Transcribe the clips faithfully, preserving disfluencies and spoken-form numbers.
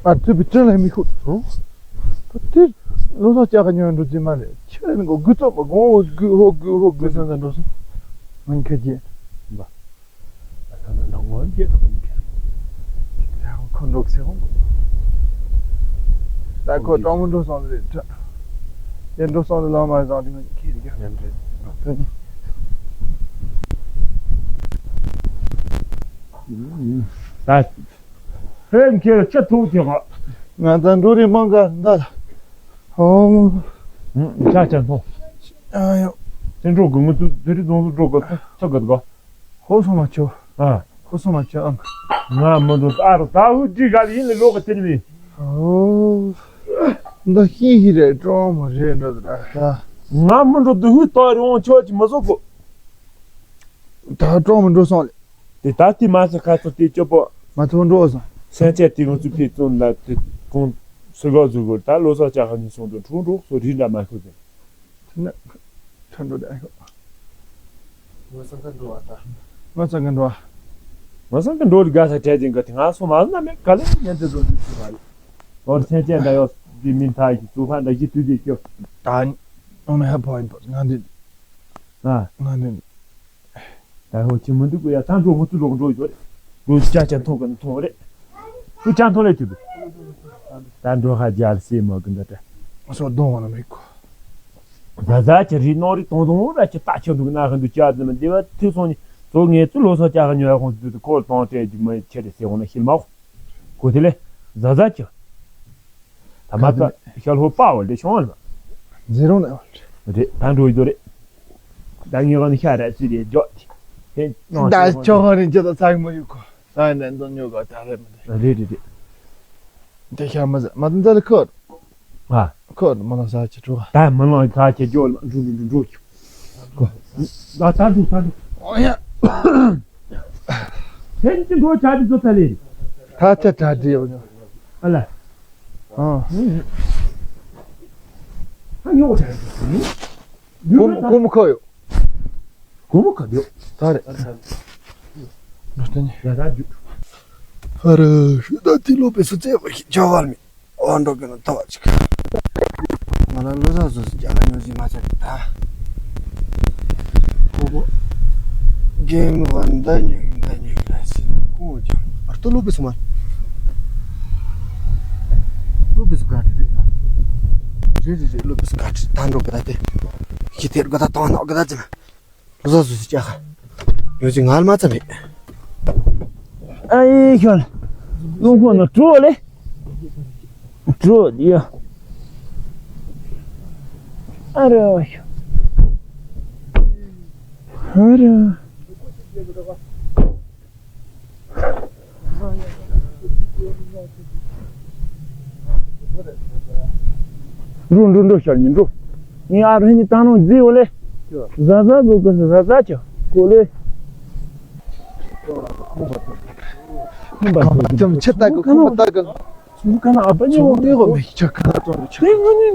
ཨ་ཙི་བི་ཅི་ལ་མི་ཁུ། ཨོ། ད་དེ་ལོ་སོགས་ཅག་ག་ཉོ་འགྲོ་རྩིས་མ་རེད། ཁྱེད་རང་གི་དགུ་ཙམ་པ་དགོང་འོ་དགུ་ཧོ་དགུ་ཧོ་དགུ་སང་ཙམ་འགྲོ་སོང་། ང་ཁྱེད་ཀྱིས། ཁོ་འགྲོ་ཟེར་ཧོང་། ད་ཁོ་གྲོང་མོ་འགྲོ་སོང་རེད་དྲ། ཡར་འགྲོ་སོང་རེད། ལམ་མ་བཟང་དེ་ང་ཁྱེད་ཀྱིས། ད་ཧེ་ཁྱེད་ཁྱེད་ཐུག་ཁྱེད་ང་ད་འགྲོ་རེད་མང་ག་ད། ཧོ། ཅག་ཅག་ཐོ། ཨ་ཡོ། ཁྱེད་འགྲོ་དགོས། ང་ཚོ་དེ་རིང་རྫོང་དུ་འགྲོ་དགོས། ཚ་དགོས་དགོས། ཧོ་སོང་མ་ཆོ། ཨ། ཧོ་སོང་མ་ཆོ་ཨང་། ང་མི་འགྲོ། ཨ་རོ་ད་ཧུ་ཅི་ག་ལ་ཡིན་ལ་ལོག་གི་དེ་ནི་མི། ཨོ། འདི་ཤིང་ཤིང་རེད། ཀྲོང་མོ་རེད་འགྲོ་ད་ད། ང་མི་འགྲོ། འདི་ཧུ་ཏོ་རི་འོང་ཆོ་ཅི་མི་བཟོ་གོ། ད་ཀྲོང་མོ་འགྲོ་སོང་ལེ། དེ་ད་དེ་མ་ཟ་ཁ་ཚ་དེ་སྐྱོ་པོ། མ་ཐོ་འགྲོ་སོང་། སེང་ཆེན་དེ་ང་ཚོ་ཕེབས་ཙུན་ལ་དེ་ཁོང་སུ་ག་ཟུ་གོ། ད་ལོ་སོགས་ཅག་ཁ་ནི་སོང་དུ་འཁྲུག་འགྲོ་སོ་རི་འདྲ་མ་ཁུ་ཟེར། དེ་ནས་ཁྲ་འགྲོ་དེ་ཨ་ཁོ། ང་སང་ཁ་འགྲོ་བ་ད། ང་སང་ཁ་འགྲོ་བ། ང་སང་ཁ་འགྲོ་དེ་དགའ་ས་བྲལ་ཅིང་ག་དེ་ང་སོ་མ་ན་མེད་ག་ལེ་ཉན་དེ་འགྲོ་དུས་སུ་བ་ལེ། ཨོར་ཚན་ཅན་ད་ཡོ་དེ་མིན་ཐ་ཡི་ཙུ་ཕ་འདྲ་ཞིག་དུས་དེ་སྐྱོ། ད་ཨོ་མེ་ཧ་བོ་ཡིན་པ་ང་འདི། ཨ། ང་འདི། ད་ཧོ་ཁྱི་མི་འདུག་གོ་ཡ། ད་འགྲོ་མི་ཚུ་ལོག་འགྲོ་ཡོད་རེད། འགྲོ་ཅག་ཅག་མཐོང་གི་མཐོང་རེད། ཁོ་ཅག་མཐོང་ལས་ཐུབ། ད་འགྲོ་ཧ་རྒྱལ་སེ་མོ་གི་འདི་ད། སོ་གདོང་བ་ན་མེད་གོ། ཟ་ཟ་ཁྱི་རི་ནོ་རི་ཏོང་ཏོང་ར་ཁྱི་ལྟ་ཁྱི་འདུག་ན་ཧ་འདུག་ཅག་འདི་མི་འདི་བ་ཐུག་སོང་ནི་ཚོ་ངས་ཚུ་ལོ་སོ་ཅག་ཉོ་ཡ་ཁོང་ཚུ་ཁོ་ལ་ཏོང་སྤྲད་རྒྱུ་མི་ཁྱི་རེད་ཟེར་འོང་ན་ཤིལ་མ་ཁོ་དེ་ལས་ཟ་ཟ་ཁྱི། ད་མ་ད་ཤལ་ཧོ་པ་འོ་ལེ་ཤོང་ལ། ཟེར་རོང་ན་འོ་ལེ། རེད་ད་འགྲོ་ཡི་དོ་རེད། ད་ངས་ག་ནས་ཤ་ར་ཙི་རེད་འཇོག་དེ། ད་ཆོག་ཧོ་རིན་ཅི་ད་ཚགས་མ་ཡོད་གོ། ད་ནས་འདོན་ཉོ་ག་ད་རེད་མི་རེད། རེད་རེད་རེད། དེ་ཤ་མ་ཟ་མ་ད་འདི་ལ་ཁོ། ཨ། ཁོ་མ་ལ་ཟ་ཅི་འགྲོ། ད་མ་ལ་ཟ་ཅི་འགྲོ་འགྲོ་འགྲོ་འགྲོ་འགྲོ་ཅི། ཁོ། ད་ད་འགྲོ་ད་འགྲོ། ཨོ་ཡ། ཧེ་ཅི་འགྲོ་ཅག་ཅི་ཚོ་ད་ལེ། ད་ཅ་ད་འདྲི་ཡོང་ཉོ། ཨ་ལ། ཨ། ཨ་ཉོ་ཅག་ཅི། སྒོར་མོ་སྒོར་མོ་ཁ་ཡོད། སྒོར་མོ་ཁ་ཡོད། ད་རེད། ད་ནི། ཡ་ད་རྒྱུ། ཧ་ར་ཤུ་ད་ཏི་ལོ་པེ་སུ་ཙེ་བ་ཞིག་ཅོ་བར་མི། ཨོ་འགྲོ་གི་ན་ཐོ་ཅིག་ང་རང་ལོ་ས་སོ་སི་རྒྱ་ལ་ཉོ་ཟི་མ་ཚར་ད། ཁོ་ཁོ། རྒན་མོ་བ་འདའ་ཉོ་འདའ་ཉོ་ར་སི་ཁོ་ཅང་ཨར་ཏོ་ལོ་པེ་སུ་མ། ལོ་པེ་སུ་ག་ཏི་རེད། རེད་རེད་རེད། ལོ་པེ་སུ་ག་ཏི་ད་འགྲོ་གི་ད་དེ། ཁྱི་དེར་ག་ད་ཏང་ནག་གི་ད་ཅི་མ། ལོ་ས་སུ་སི་ཅག་ཡོད་ཅི་ང་ལ་མ་ཚ་མེད། ཨ་ཡེ་ཤོན། ལུང་ཁོ་ན་གྲོ་ལེ། གྲོ་ཡ། ཨ་ར་ཤོ། ཨ་ར། འགྲོ་འགྲོ་འགྲོ་ཤར་ཉིན་འགྲོ། ངའི་ཨ་རུ་ནི་ཏང་ནོ་རྫི་འོ་ལེ། ཟ་ཟ་བོ་གི་ཟ་ཟ་ཆ་གོ་ལེ། ཁོང་པ་ཚོ་ཆེ་ལྟ་གི་ཁོང་པ་ལྟ་གི། ཁོང་ཁ་ན་ཨ་པ་ཉོ་བ་མེད་གོ་མེད་ཆ་ཁ་ན་ཙོང་རེ་ཆ། དེ་ངོ་ནི་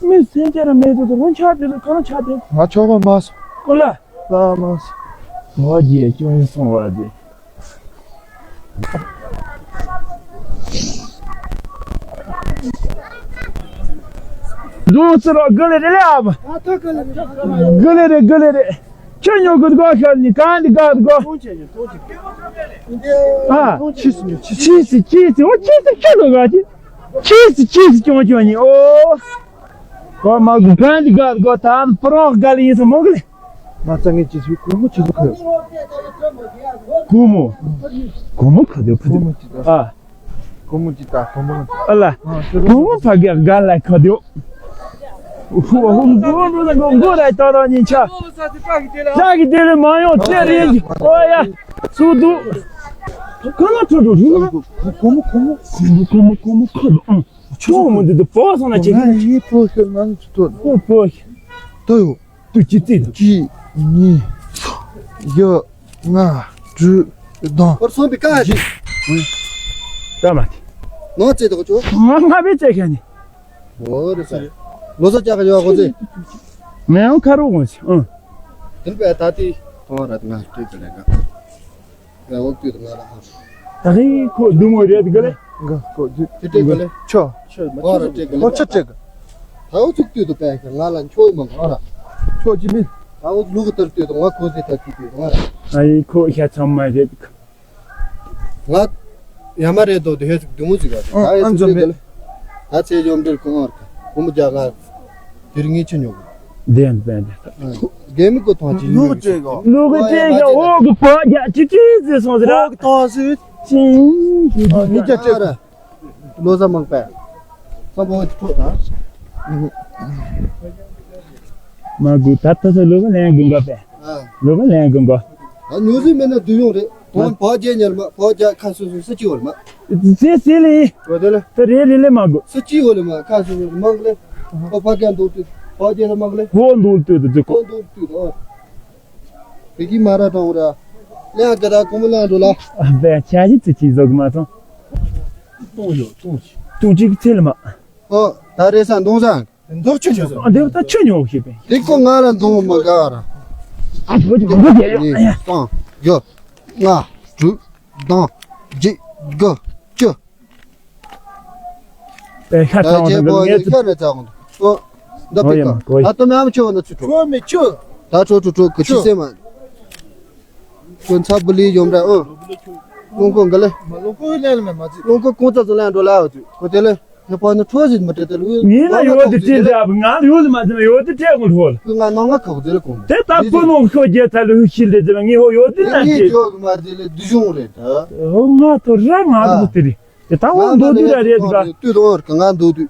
མི་སེམས་ཅན་ར་མེད་དུ་དུ་ཁོང་ཆ་དེ་ཁ་ན་ཆ་དེ། ང་ཆོག་པ་མ་སོང་། ཨོ་ལ། ལ་མ་སོང་། ངོ་རྒྱལ་སྐྱོན་སོང་བ་དེ། རྫོང་སི་རོ་ག་ལེ་རེ་ལེ་ཨ་མ། ག་ལེ་རེ་ག་ལེ་རེ། ཁྱེད་ཉོ་གི་དགོ་ཤར་ནི་གང་འདི་ག་དགོ། ཨ། ཆི་སི་ཆི་སི་ཆི་སི་ཆི་སི་འོ་ཆི་སི་ཁྱེད་དོ་ག་ཅི། ཆི་སི་ཆི་སི་ཅོང་ཅོང་ནི་ཨོ། གོ་མ་གུ་གང་འདི་ག་དགོ་ད་ཨ་མ་པ་རོང་ག་ལེ་ཡིན་སོ་མོ་ག་ལེ། ང་ཚ་ངའི་ཅི་སུ་ཁོ་མོ་ཅི་སུ་ཁོ། ཁོ་མོ། ཁོ་མོ་ཁ་དེ་ཕུ་དེ། ཨ། ཁོ་མོ་ཅི་ད་ཁོ་མོ། ཨ་ལ། ཁོ་མོ་ཕ་གི་ག་ལ་ཁ་དེ། ཧུ་ཧུ་མགོ་མགོ་མགོ་ར་ཏོ་ར་ཉིན་ཆ། ལ་གི་དེ་ལ་མ་ཡོང་ཚེ་རིང་ཨོ་ཡ། སུ་དུ། ཁོ་མོ་ཁོ་མོ་ཁོ་མོ་ཁོ་མོ་ཁོ་མོ་ཁོ་མོ་ཁ་དེ། ཁོ་མོ་འདི་དུ་པོ་སོང་ན་ཅི་ཁ། ཡི་པོ་ཤོར་ན་ནི་ཚུ་ཏོ། པོ་པོ། ཏོ་ཡོ། ཏུ་ཅི་ཙི་ཏུ། གཅིག་གཉིས། གཡོ། ལྔ། དྲུག་བདུན། ཨོར་སོང་པའི་ཀ་ཞིག་ད་མ་ཏི། ནོ་ཙེ་ཏོ་ཅོ། ང་ང་བེ་ཙེ་ཁ་ནི། ཨོ་རེ་ས། ལོ་སོ་ཅག་ག་ཡོ་གོ་ཙེ། མེ་ཡང་ཁ་རོ་གོ་ཙེ། ཨང་། དེ་པའི་ད་ཏི། ཐོང་ར་ང་ཏི་ཏི་ལེ་ག་ང་འོག་ཏུ་ང་ལ་ཧ། ད་ཧི་ཁོ་དུ་མོ་རེད་ག་ལེ། ག་གོ་ཅི་དེ་སྤྲད་ག་ལེ། ཆོ། ཆོ་མ་ཨོ་ར་ཆོ་སྤྲད་ག་ལེ། ཨོ་ཆོ་སྤྲད་ག་ད་འུ་ཚུགས་ལྟོས་དུ་པས་ང་ལ་འཁྱོག་མ་ག་ཨོ་ར། ཆོ་ཅི་མིན། ད་འུ་ལུག་ལྟར་ལྟོས་དུ་ང་གོ་ཟེ་ལྟར་ལྟོས་དུ་ང་ར། ཨ་ཡི་ཁོ་ཤ་ཚང་མ་རེད། ང་ཡ་མ་རེད་དོ་དེ་ཧེ་ཚུགས་དུ་མུ་ཟིག་ག་ད་ཨ་ཡི་ཚུགས་ལྟོས་ག་ལེ། ད་ཚེ་ཡོམ་འབྲེལ་གོང་ཨོ་ར་ག་གོ་མུ་རྒྱ་ང་དེར་ངས་ཆི་ཉོ་གི། བདེན་བདེན་བདེན། རྒན་མི་གོ་ཐང་ཅི་ལུག་ཉོ་གི་ཅེ་གོ། ལུག་ཅེ་གོ་ཨོ་གི་པ་རྒྱ་ཅི་ཅི་ཟེ་སོང་ཟེ་ར། ཨོ་གི་ཐང་ཟེ། ཅི་ཉི་རྒྱ་ཅེ་གོ། བློ་བཟང་མང་པས། སམ་བྷོ་ཐོག་དང་། མ་གུ་ད་ལྟ་ཚོ་ལོ་ག་ལན་གུན་ག་པས། ཨ། ལོ་ག་ལན་གུན་ག་ཨ་ཉོ་ཟི་མེད་ན་དུ་ཡོང་རེད། དོན་བ་རྒྱལ་ཉར་མ་བ་རྒྱལ་ཁ་སོ་སོ་ས་ཅི་བོར་མ། ཟི་ཟི་ལི། བ་དེ་ལ། ད་རེ་རེ་ལེ་མ་གུ། ས་ཅི་བོ་ལེ་མ་ཁ་སོ་སོ་མང་ལེ། བ་བ་རྒྱལ་འདུག་དུ། བ་རྒྱལ་ལ་མང་ལེ། བོ་འདུག་དུ་དུ་དུ་གོ། བོ་འདུག་དུ་དུ། བེ་ཀི་མ་ར་ཏང་ར། ལེ་ཨ་ག་ར་གོ་མོ་ལེ་ཨ་འགྲོ་ལ། ཨ་བེ་ཆ་ཞི་ཙི་ཅི་ཟོག་མ་ཏང་། ཏོང་ཡོ་ཏོང་ཅི། ཏོང་ཅི་ཚེ་ལ་མ། ཨོ་ད་རེ་ས་འདོང་ས། འདོག་ཆུ་ཉོ་ས། ཨ་འདོག་ད་ཆུ་ཉོ་ཤེས་པས། དེ་ཀོ་ང་ལ་འདོང་མ་ག་ར། ཨ་བོ་ཅི་བོ་རྒྱལ་ཡོ། གཉིས་གསུམ་བཞི་ལྔ་དྲུག་བདུན་བརྒྱད་དགུ་བཅུ། པའི་ཤ་ཚ་བ་དང་ངས་ཤ་ནས་ཚ་བ་འདུག་འདི་པི་ཀ་ད་ལྟ་མེ་ཨམ་ཆུ་བ་ན་ཚུ་ཁྲོ་ཁྲོ་མེ་ཆུ། ད་ཁྲོ་ཁྲོ་ཁྲོ་གི་ཆུ་སེ་མ། ཁྱོད་ཚ་བུ་ལི་ཡོམ་ར་ཨོ། རླུང་ཁོ་འགའ་ལེ། མ་རླུང་ཁོ་ལེ་ལ་མེ་མ་ཚིག་རླུང་ཁོ་ཁོང་ཚ་ཚོ་ལེན་འགྲོ་ལ་ཨོ་ཚུ་ཁོ་དེ་ལེ། ཧེ་པ་ནི་ཁྲོ་ཟིན་མ་སྤྲད་དེ་ལུ། ངས་ལ་ཡོད་དེ་སྤྲད་ཟེར་ཨ་ང་ལ་ཡོད་ལ་མ་ཟིན་ཡོད་དེ་སྤྲད་ངོ་ཁྲོ་ལ། ཁོ་ང་ནང་ང་ཁག་དེ་ལ་གོང་དེ་ད་པུ་ནོ་ཁོ་རྒྱལ་ཚ་ལུ་ཤིལ་དེ་ཟེར་ངས་ཧོ་ཡོད་དེ་ན་ངས་དེ། ཡོད་མ་དེ་ལེ་དུ་ཤོང་རེད་ད། ཧོ་ང་ཐོ་ར་ང་ཐོ་དེ་རེད། དེ་ད་འོང་མདོ་དུས་ར་རེད་ག་དུས་དུ་འོང་ར་ང་མདོ་དུས།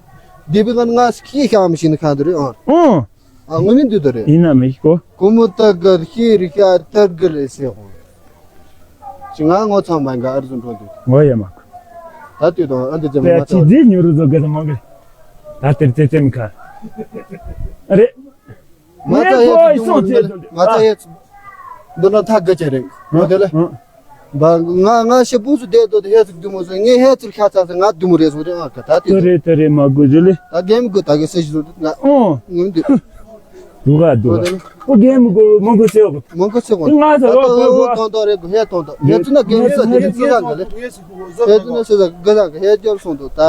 དེ་བི་ང་ང་སྐྱེས་ཤང་མི་ཤེས་ན་གང་དུ་རེད་ཨང་། ཨང་། ཨ་ངོ་མི་དུས་དུ་རེད། ཡིན་ན་མི་ཤེས་གོ། ཀོ་མོ་ཏ་གར་ཤེས་རི་ཤ་ཏ་གར་རེད་ཟེར་ཧོ། ཅི་ང་ངོ་ཚང་མ་འགའ་ཨར་ཟུན་འགྲོ་དུས། ངོ་ཡ་མ་གོ། ད་དུས་དུ་ཨ་འདི་ཙམ་པས་མ་ཅི་ཚོ་རྫི་ཉོ་རུ་ཟོ་ག་ས་མ་གི། ད་དེར་ཙེ་ཙེ་མི་ཁ། རེད། མ་ཚ་ཡས་ཚུ་སོང་ཚེ་མ་ཚ་ཡས་ཚུ། འདི་ན་ཐག་ག་ཆེ་རེད། ངོ་དེ་ལ། ཨ། བ་ང་ང་ཤི་བུ་སུ་བསྡད་དོ་དེ་ཧེ་ཚུ་དུ་མོ་སོ་ངས་ཧེ་ཚུར་ཤ་ཚ་ཚ་ང་དུ་མོ་རེད་སོ་རེད་ཨ་ཀ་ད་དེ་དེ་རེད་དེ་རེད་མ་དགོས་ཞུ་ལེ། ད་རྒན་མི་དགོས་ད་གི་སེ་ཞི་སོ་ང་ཨོ། ངོ་འདི། དུ་ག་དུ་ག་ཨོ་རྒན་མི་དགོས་མ་དགོས་སེ་འོ། མ་དགོས་སེ་འོ། ང་ཚ་ལོ་ད་པ་ཨོ་གོ་ཏོང་ཏོ་རེད་གོ་ཧེ་ཏོང་ཏོ་ཧེ་ཚུ་ན་རྒན་མི་ས་དེ་སུ་ས་ག་ལེ། ཧེ་ཚུ་ན་སུ་ས་ག་ས་ག་ཧེ་སྐྱོར་སོང་དོ་ད་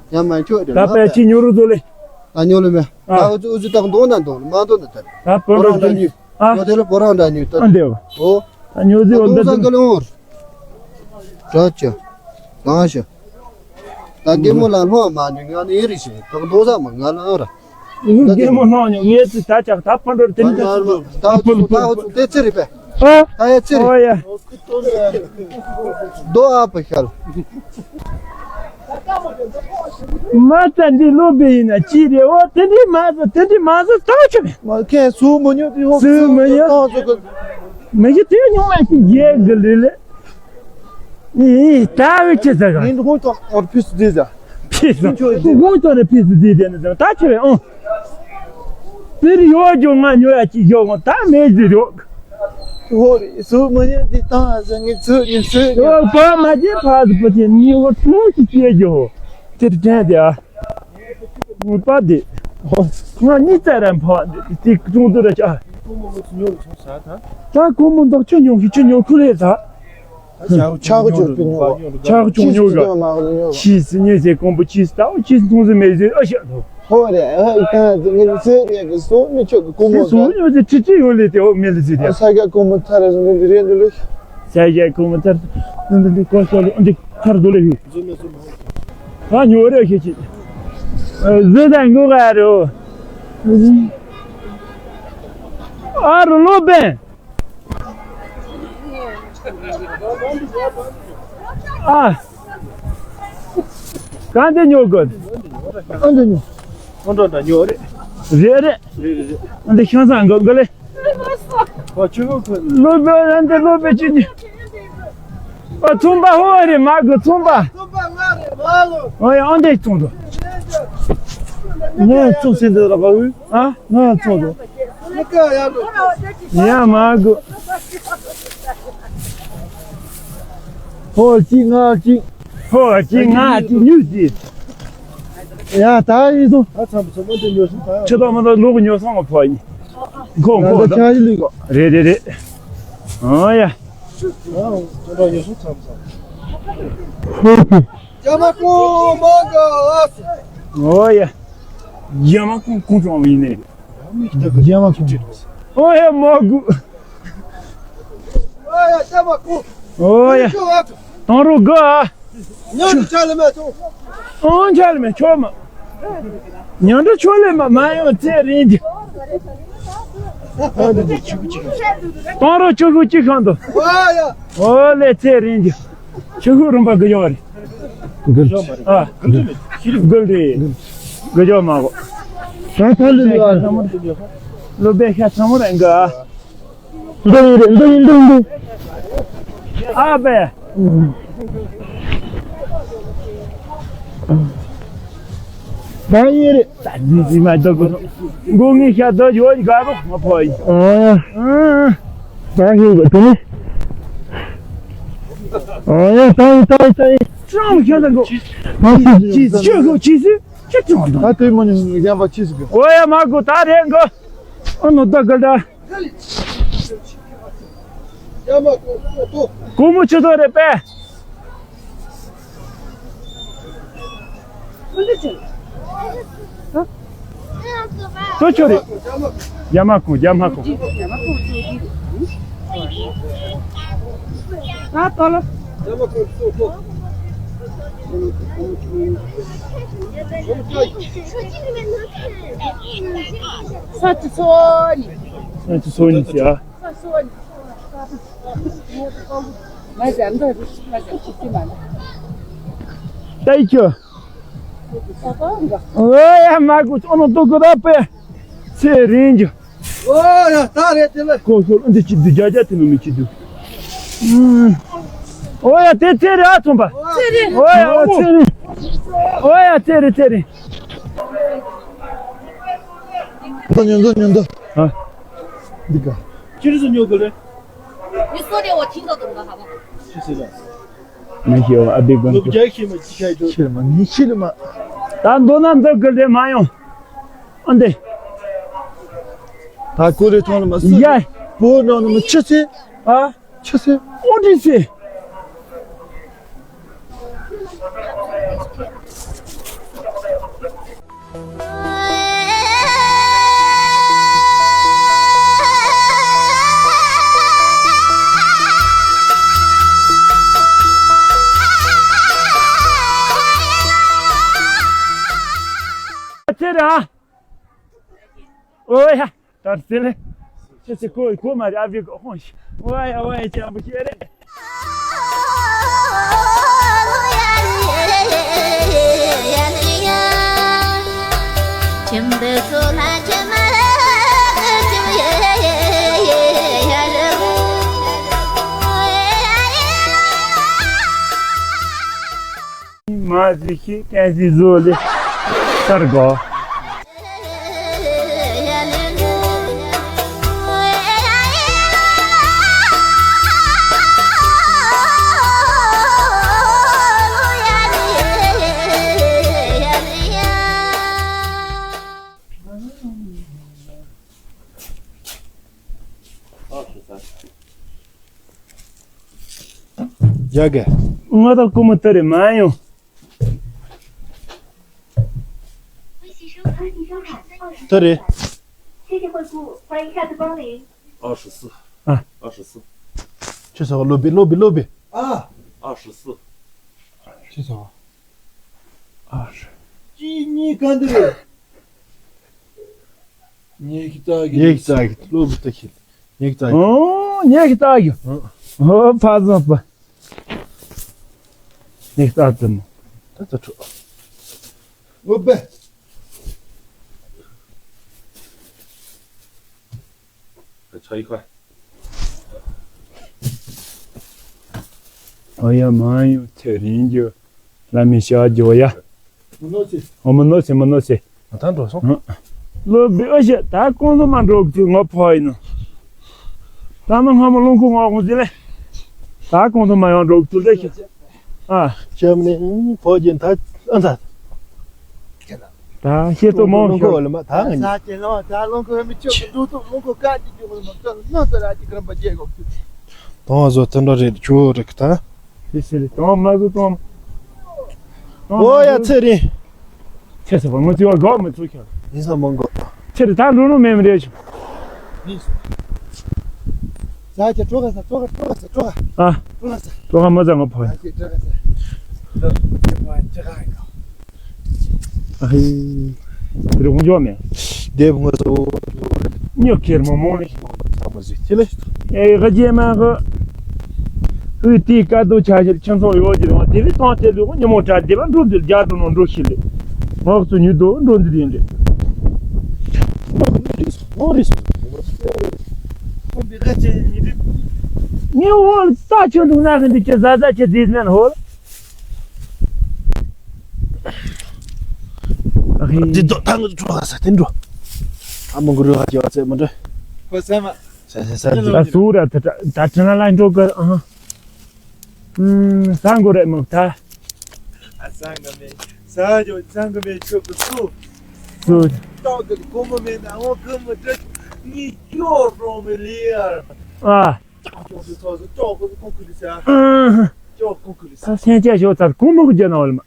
ཡང་མ་ཁྱོད་རེད་ད་ལ་པའི་ད་ཅི་ཉོ་རུ་ཚོ་ལེ། ད་ཉོ་ལེ་མེ། ད་ཨ། འུ་ཚུ་འུ་ཚུ་ད་འདོང་ན་འདོང་མ་འདོང་ན་ད། ད་བོ་རང་འདྲ་ཉོས། ཨ། ཡོད་དེ་ལ་བོ་རང་འདྲ་ཉོས་ད། ཨ་འདེ་བ། ཨོ། ད་ཉོ་ཟི་འོ་འདོང་ས་འདི་ག་ལ་འོང་། དྲ་ཅ། གང་ཤ། ད་རྒན་མོ་ལ་ལྷོ་མ་ཉོས་ང་ནི་ཡིན་རེ་ཞེས་ད་འདོང་ས་མ་ང་ལ་ཨ་ར། རྒན་མོ་ལྷོ་ཉོ་ངས་ཚི་ད་ཅག་ད་ཕ་འགྲོ་དེ་ནི་ད་ད་ཕུ་ལ་ཕུ་ལ་ཕུ་ལ། དེ་ཚེ་རེད་པས། ཨ། ད་ཡ་ཚེ་རེད། ཨོ་ཡ། རྡོ་ཨ་པ་ཤལ། མ་ད་འདི་སློབ་དཔོན་ཡིན་ན་ཅི་རེད་འོ་དེ་འདྲི་མ་ཟོ་དེ་འདྲི་མ་ཟོ་ད་ཆོ་མེད། མ་ཁྱེད་སུ་མ་ཉོ་དེ་ཧོ་སུ་མ་ཉོ། ཏང་ཟོ་གི། མི་ཤི་དེ་ཉུང་མ་ཞིག་རྒྱལ་གི་ལི་ལི། ཨི་ད་བི་ཆི་ཟ་ག་ངས་འདི་ཧོ་ཏང་ཨོར་ཕིས་དེ་ཟ། ཕིས་ཧོ་ཏང་ནི་ཕིས་དེ་དེ་ནི་ཟ་ད་ཆོ་རེད་ཨོ། དེར་ཡོད་རྒྱུ་ང་ཉོ་ཡ་ཅིག་ཡོད་ངོ་ད་མེད་ཟེར་ཡོད། ཧོ་རེ་སུ་མ་ཉན་དེ་དང་ཟ་ངེ་ཚུ་ཉན་ཚུ་ཉན། ཡོད་པ་མ་བརྗེད་ཕ་ཟི་པོ་དེ་ཉི་འོ་ཐུང་ཅིག་སྐྱེས་རྒྱུ་ཧོ། དེར་དྲན་དེ་ཨ། ངུ་པ་དེ། ཧོ། ང་གཉིས་ཙམ་ར་འཕགས་དེ་དེ་ཀྲུང་དུ་ར་ཆ། ད་ཀོ་མོ་འདོག་ཆུ་ཉོ་གི་ཆུ་ཉོ་ཁུ་རེད་ད། ཆག་ཆུང་ཉོ་ག་ཆག་ཆུང་ཉོ་ག་ཆིས་སི་ཉེ་ཟེ་ཀོང་པོ་ཆིས་ད་ཆིས་མཐོང་ཟེ་མེད་ཟེ་ཨ་ཤ་དོ། ཧོ་རེ་ཨ་ཨི་ཀ་ཟེ་ངེ་ཟེ་ཡ་གི་སོ་མི་ཆོག་གི་ཀོ་མོ་ཟེ་སོ་ཉོ་ཟེ་ཁྲི་ཁྲི་ཡོད་ལེ་དེ་ཨོ་མེ་ལེ་ཟེ་དེ། ས་ག་ཀོ་མོ་ཐར་ཟེ་ནི་རེ་འདུ་ལེ། ས་ག་ཀོ་མོ་ཐར་ཟེ་ནི་ཀོ་ཤ་ལེ་འདི་ཐར་འདུ་ལེ་ཧི། ཨ་ཉོ་རེ་ཁེ་ཆི། ཟེ་ད་ངོ་ག་རོ། ཨ་རོ་ལོ་བན། ཨ། གང་དེ་ཉོ་དགོས། ཨ་འདི་ཉོ། ཨ་འདྲ་འདྲ་ཉོ་རེད། རེད་རེད། རེད་རེད་རེད། ཨ་འདི་ཤང་སང་གོ་གོ་ལེ། ཨ་ཆུ་བོ་ཁོ། ལོ་པེ་ཨ་འདི་ལོ་པེ་ཅི་ཉི། ཨ་ཚོང་པ་ཧོ་རེད་མ་གོ་ཚོང་པ། ཚོང་པ་ང་རེད་མ་ལོ། ཨ་ཡ་ཨ་འདི་ཚོང་དོ། ངས་ཚོང་སེམས་འདི་ར་བ་འུ། ཨ། ང་ཚོང་དོ། ཡ་མ་གོ། ཧོ་ཅི་ང་ཅི། ཧོ་ཅི་ང་ཅི་ཉུ་ཅི། ཡ་ད་ཡིན་སོང་། ད་ཚམ་ཚོ་མོ་དེ་ཉོ་སོང་ད། ཆུ་དོག་མ་དོག་ལུག་ཉོ་སོང་ང་ཕོ་ཡིན། ཁོ་ཁོ་ད་ཆ་ཡི་ལུག་གོ། རེད་རེད་རེད། ཨ་ཡ། ཨ་ད་ཉོ་སོང་ཚམ་ཚམ། རྒྱ་མ་ཀུང་མ་ག་ཨ་སི། ཨོ་ཡ། རྒྱ་མ་ཀུང་ཀུང་ཀྲོང་ཡིན་ནས། རྒྱ་མ་ཀུང་། ཨོ་ཡ་མ་གུ། ཨོ་ཡ་རྒྱ་མ་ཀུང་། ཨོ་ཡ། ཀུང་ཀྲོང་ཨ་སི། དང་རུ་གོ་ཨ། ཉང་དུ་ཆ་ལེ་མ་ཆོ། ཨང་ཆ་ལེ་མ་ཆོ་མ། ཉང་དུ་ཆོ་ལེ་མ་མ་ཡོང་ཚེ་རིང་གི། དང་རུ་ཆུ་ཁུ་ཅི་ཁང་དུ། ཨོ་ཡ། ཨོ་ལེ་ཚེ་རིང་གི། ཆུ་ཁུ་རིམ་པ་གི་ཡོང་རེད། གུལ། ཨ། གུལ་རེད། གུལ་ཡོང་མ་གོ། ད་ད་ལེ་ལེ་ཨ། ལོ་བེ་ཤ་ཚང་མ་རང་གི་ཨ། འདི་ཡིན་རེད། འདི་ཡིན། འདི་ཡིན། འདི་ཡིན། ཨ་བེ། ད་ཡིན་རེད། ད་འདི་ཟི་མ་འདུག་གོ། མགོ་ངའི་ཤ་འདི་ཡོད་དགའ་རོགས་ང་ཕོ་ཡིན། ཨོ་ཡ། ཨང་། ད་ཡིན་གོ་དེ་ནི། ཨོ་ཡ། ད་ཡིན། ད་ཡིན། ད་ཡིན། ཅང་ཤ་ད་གོ། ཅི་ཅི་ཅི་གོ་ཅི་སི་ཅི་ཅང་ད། ད་དེ་མ་ནི་ཡང་པ་ཅི་ཟིག་གོ། ཨོ་ཡ་མ་གོ་ད་རེད་གོ། ཨ་ནོ་ད་ག་ད། སྒོར་མོ་ཆུ་ཚོད་རེད་པས། ལྟོ་ཆོ་རེད། རྒྱ་མ་ཀུང་། རྒྱ་མ་ཀུང་། ད་ལྟོ་ལ། ས་ཆུ་ཚོ་ནི། ས་ཆུ་ཚོ་ནི་ཟེར་ཨ། ད་ཡི་ཁྱོད། ཨོ་ཡ་མ་གུ་ཅོ་ནོ་ཏོ་གུ་ར་པེ། ཚེ་རིང་རྒྱུ། ཨོ་ཡ་ད་རེད་དེ་ལ། ཀོ་ཤོར་འདི་ཅི་འདི་རྒྱ་རྒྱ་དེ་ནོ་མི་ཅི་འདུག་ཨོ་ཡ་དེ་ཚེ་རེད་ཨ་ཚོམ་པ། ཚེ་རེད། ཨོ་ཡ་ཨོ་ཚེ་རིང་། ཨོ་ཡ་ཚེ་རིང་ཚེ་རིང་། ཉོན་དོ་ཉོན་དོ། ཨ། འདི་ག་ཅི་རིགས་སུ་ཉོ་དགོས་རེད། ཅི་ཟེར་ན། མི་ཤེས་པ་ཨ་བི་གོན། ལོ་བརྒྱ་ཤེས་མ་ཅི་ཤེས་འདུག་ཤེས་མ་ནི་ཤེས་མ། ད་མདོ་ན་འདི་གི་ལས་མ་ཡོང་། ཨ་འདི། ད་ཀོ་རེ་ཐོང་ལ་མ་སུ། ཡ། པོ་ནང་ནང་མ་ཆུ་ཚེ། ཨ། ཆུ་ཚེ། ཨོ་འདི་ཚེ། ཚེ་ར། ཨོ་ཡ། ད་ཚེ་ལེ། ཁྱེད་ཚེ་ཁོ་ཁོ་མ་རེད་ཨ་བི་ཁོ་ཧོན་ཤི། ཝ་ཡ་ཝ་ཡ་ཅམ་པོ་ཤེས་རེད། མ་ཟི་ཤི་ཀན་ཟི་ཟོ་ལེ་སར་གོ། ཡ་ག་ང་ད་ཀུ་མ་ཏི་རེ་མ་ཡོང་། ཏི་རེ། 谢谢惠顾，欢迎下次光临。二十四。啊。二十四。去找个路边，路边，路边。啊。二十四。去找个。二十。 ཉེ་གི་ཙག་གི། ཉེ་གི་ཙག་གི་ལོ་བུ་ཏི་ཁྱི། ཉེ་གི་ཙག་གི། ཨོ་ཉེ་གི་ཙག་གི། ཨོ་ཕ་ཟང་པ། ཉེ་གི་ཙག་ཙམ། ད་ཙ་ཁྲོ། ཨོ་བེ། ཆ་ཡི་ཁ། ཨོ་ཡ་མ་ཡོང་ཚེ་རིང་རྒྱུ། ལ་མི་ཤ་རྒྱོ་ཡ། མི་ནོ་ཚེ། ཨོ་མི་ནོ་ཚེ་མི་ནོ་ཚེ། ང་ད་འགྲོ་སོང་། ལོ་བི་ཨ་ཤ་ད་ཀོང་ཟོ་མ་འགྲོ་གི་ང་ཕོ་ཡིན་ནོ། ད་ནི་སྔ་མོ་རླུང་ཁུག་ངོ་གོང་ཟི་ལེ། ད་ཀོང་ཟོ་མ་ཡང་འགྲོ་གི་ཚུལ་ལེ་ཤ། ཨ། ཤམ་ནི་ཕོ་རྒྱན་ད་ཨ་ད། ད་ཤེས་ཏོ་མོ་ཤོ། ལ་མ་ད་ང་ཉི། ས་ཅེ་ལོ་ད་རླུང་ཁུག་མི་ཆོག་གི་འགྲོ་ཏོ་རླུང་ཁུག་ཀ་ཅི་ཅི་མོ་མ་ད་ནོ་ད་ར་ཅི་ཀྲམ་པ་ཅེ་གོ། ཏོང་བཟོ་ཏོན་འགྲོ་རེད་ཆུ་རེད་ད། དེ་ཟེར་ལེ་ཏོང་མ་གུ་ཏོང་། ཨོ་ཡ་ཚེ་རིང་། ཚེ་ཟེར་བ་ངོ་ཚེ་བ་གོ་མི་ཚུགས་ཁྱོད། ཡིན་ས་མང་གོ། ཚེ་རིང་ད་འགྲོ་ནོ་མེད་མི་རེད་ཤི། ཡིན་ས། ཟ་ཁྱེད་སྤྲོ་ག་ས་སྤྲོ་ག་སྤྲོ་ག་ས་སྤྲོ་ག་ཨ། སྤྲོ་ག་ས། སྤྲོ་ག་མ་ཟ་ང་ཕོ། ཟ་ཁྱེད་སྤྲོ་ག་ས། ལོ་ཁྱེད་ཕོ་ཅི་ག་ཡིན་གོ། ཨ་ཧེ། དེ་རིང་ཧུང་ཇོ་མེད། དེབ་ངོ་ཚོ། ཉོ་ཁེར་མོ་མོ་ལེ། ཚ་མོ་ཟིག་ཁྱི་ལེ། ཨེ་ག་རྗེས་མ་གི། ཨུ་ཏི་ཀ་ཏོ་ཆ་ཤེར་ཁྱིམ་ཚང་ཡོད་ཀྱི་རེད་བ། དེ་བས་ཐང་དེ་ལུག་ཉི་མོ་གྲ་དེ་བ་འགྲོ་འདི་རྒྱ་འགྲོ་ནོ་འགྲོ་ཤི་ལེ། ངག་ཚོ་ཉུ་དོ་འགྲོ་འདི་ཡིན་ལེ། ཁོང་བི་ཁ་ཆེ་ཉི་རིག་ངའི་འོག་ལ་རྩ་ཆེན་འདུག་ན་གི་འདི་ཁྱི་ཟ་ཟ་ཁྱི་ཟིག་ནན་ཧོལ། ཨ་ཧེ། འདི་དོ་ཐང་གི་ཁྲོ་ལ་ས་དེ་འགྲོ། ཨ་མོ་གུ་རུ་ཧ་ཅི་བ་ཚེ་མ་འདྲ། ཧོ་ས་མ། ས་ས་ས་ས། ད་སུ་ར་ད་ད་ད་ན་ལ་འགྲོ་གི་ཨ། ཨུམ། ས་འགོ་རེ་མོ་ད། ཨ་ས་འག་མེ། ས་ཇོ་ས་འག་མེ་ཆོ་གི་སུ། སུ། ཏོག་གི་ཀོ་མོ་མེ་ན་འོ་ཀི་མོ་ཏྲ་ནི་ཀྱོ་རོ་མེ་ལི་ཡ། ཨ། ཀྱོ་གི་ཚོ་ཚོ་ཀྱོ་གི་ཀོ་ཁུ་ལི་ས། ཨ། ཀྱོ་ཀོ་ཁུ་ལི་ས། ད་སེང་ཆ་ཞོ་ཚར་ཀོ་མོ་གི་རྒྱ་ན་བ་ལ་མ།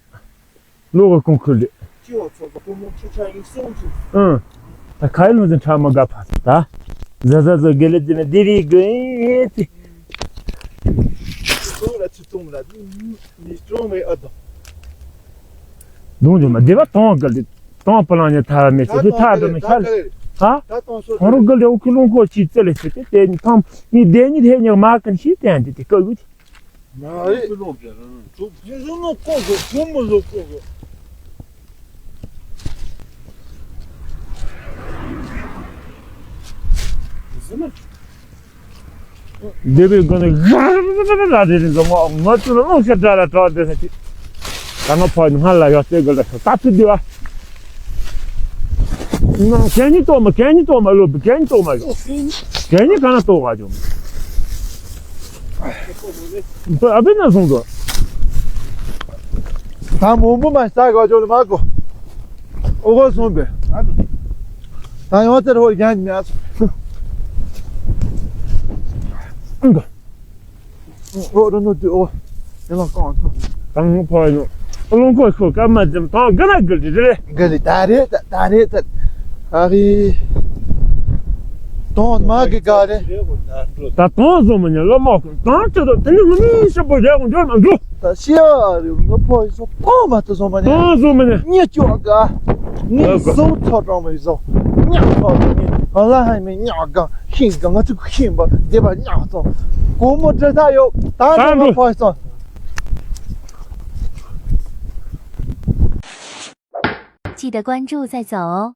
ལོ་གི་ཀོང་ཁུལ་རེད། ཅི་ཡོད་ཚོགས་པ་ཀུན་སློང་ཆེ་ཆ་ཡིན་གསུང་ཆུ། ཨང་། ད་ཁ་ཡི་ལུང་ཟིན་ཁྲ་མ་དགའ་ཕ་ད། ཟ་ཟ་ཟ་དགེ་ལེ་དེ་ནི་དེ་རིགས་དགོས་ཏེ། ཚོང་ལ་ཚུ་ཚོང་ལ་མི་ཀྲོང་མེ་ཨ་དོ། དུང་ཇོ་མ་སྡེ་བ་དང་གི་ལི་དང་པ་ལང་ཉི་ཐ་མེ་ཚེ་ཧི་ཐ་དོ་མེ་ཤ་ལི། ཧ། ད་དང་སོ་ཁོང་རུ་གི་ལི་འུ་ཁུ་ལུང་ཁོ་ཅི་ཙེ་ལི་ཚེ་དེ་དེ་ནི་ཐང་ནི་དེ་ནི་ཐེ་ཉག་མ་ཀུན་ཤི་བསྟན་དེ་དེ་ཀ་གུ་ཅི། མ་རེད། ཀུན་སློང་རྒྱལ་རང་ཚོ། ཡིན་སོང་ན་ལྐོག་གོ་བུ་མོ་ལོ་ལྐོག་གོ། ཟེར་ན། འདི་བའི་སྒོ་ནས་ར་ར་ར་ར་རེད་ཟེར་ང་ང་ཚོ་ལ་རླུང་ཤ་དྲ་ལ་དྲག་འདྲ་ཟེར་གྱི། ད་ང་ཕ་ཡི་སྔར་ལ་ཡོད་ཚད་དགོས་ལ་ཤོག་ད་ཚུད་དེ་བ། ང་གན་ནི་ཏོག་མ་གན་ནི་ཏོག་མ་ལོ་གན་ནི་ཏོག་མ་ཡོད། གན་ནི་ག་ན་ཏོག་ག་བྱུང་། ཨ་བི་ན་སོང་དོ། ད་མོ་མོ་མ་ས་ག་ཅོ་ལ་མ་གོ། ཨོ་གོ་སོང་པས། ད་ཡོང་ཚེ་རོ་རྒྱན་ཉ། ཨོ་རོ་ནོ་དུ་ཨོ། ཡང་ལ་གང་ཐོ། དང་ཕོ་ཡོ། ཨོ་ལོང་གོ་ཤོ་ཀ་མ་ཙམ་ཐོ་ག་ན་གི་རི་རེ། ག་ལི་ད་རེ་ད་ད་རེ་ད། ཨ་རི། དོང་མ་གི་ག་རེ། ད་དོང་བཟོ་མི་ཉན་ལོ་མོ་གི་དོང་ཅི་དོ་དེ་ནི་ངུ་མི་ཤི་པོ་རེ་གོ་འཇོར་མ་འགྲོ། ད་ཤི་ཨ་རི་ངུ་ཕོ་ཡི་སོ་དོང་མ་ཏི་བཟོ་མ་ཉན། དོང་བཟོ་མི་ཉན། ཉེ་ཅོ་ག་ངས་བཟོ་ཚོ་དྲང་མི་བཟོ། ཉག་ཚོ་ངས་ཨ་ལ་ཧ་མི་ཉག་ག་ཤིང་ག་ང་ཚོ་ཤིང་པ་དེ་པ་ཉག་ཚོ་གོ་མོ་འདྲ་ད་ཡོ། ད་ད་ངུ་འགྲོ། ཕོ་ཡི་སོ། 记得关注再走哦。